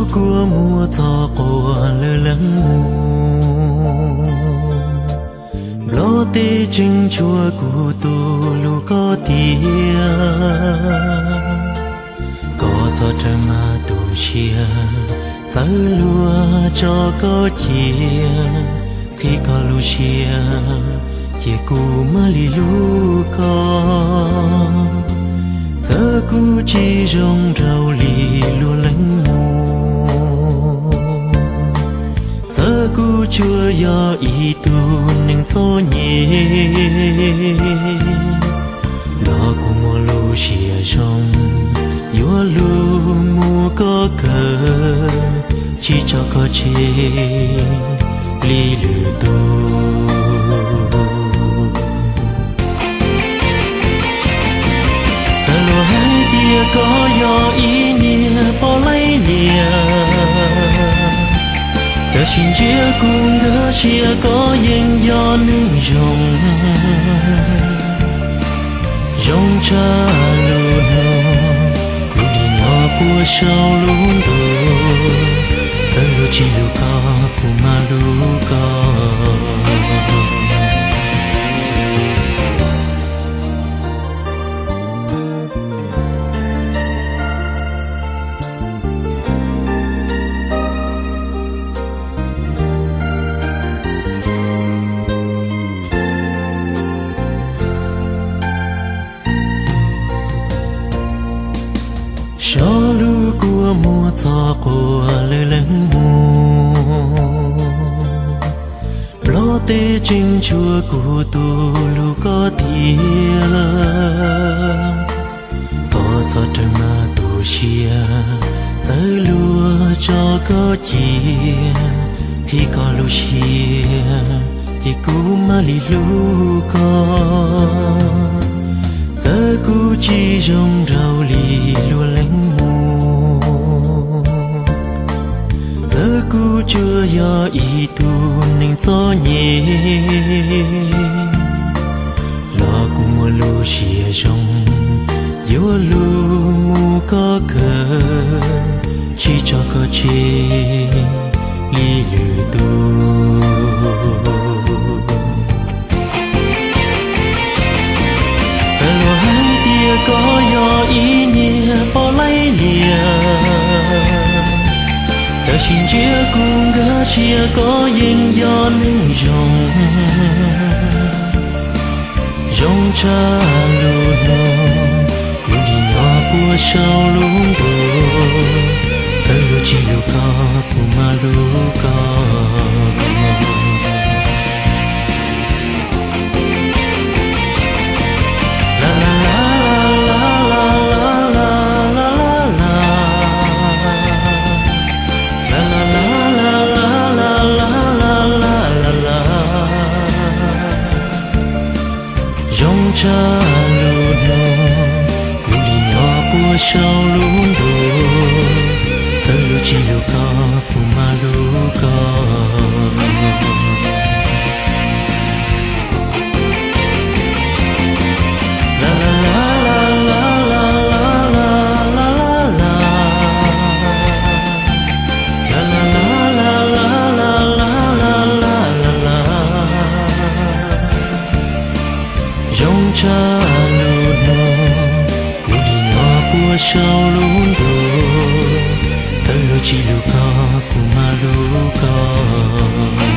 Kua muag txog quas lawv leej mus, Nplog teb tseem tshuav kuv tus lus koj tiag. Koj txhob rawm mas tu siab, txawv luag tso koj cia, qhib koj lub siab, ces kuv mam li hlub koj. Txawm kuv tsis zoo nraug li luag leej mus, txawm kuv tsuas yog ib tug neeg txom nyem, los kuv muaj lub siam zoo yuav lug mus koj kawg, tsis tso koj tseg li lwm tus. Txawm luag hais tias koj yog ib niag poj laib lias, tab sis ntsia kuv nkag siab koj yeej yog neeg zoo, zoo tshaj lub ntuj, lub hli no puas sau lub ntuj, txawm luag tsis hlub koj kuv mam hlub koj. Saum lub kua muag txog quas lawv leej mus, Nplog teb tseem tshuav kuv tus lus koj tiag. Koj txhob rawm mas tu siab, txawv luag tso koj cia, qhib koj lub siab, ces kuv mam li hlub koj. Txawm kuv tsis zoo nraug li luag leej mus, txawm kuv tsuas yog ib tug neeg txom nyem, los kuv muaj lub siab zoo yuav lug mus koj kawg, tsis tso koj tseg li lwm tus. Txawm luag hais tias koj yog ib niag poj laib lias, tab sis ntsia kuv nkag siab koj yeej yog neeg zoo, zoo tshaj lub ntuj, lub hli no puas sau lub ntuj, txawm luag tsis hlub koj kuv mam hlub koj. Zoo tshaj lub ntuj, lub hli no puas sau lub ntuj, txawm luag tsis hlub koj kuv mam hlub koj. Zoo tshaj lub ntuj, lub hli no puas sau lub ntuj, txawm luag tsis hlub koj kuv mam hlub koj.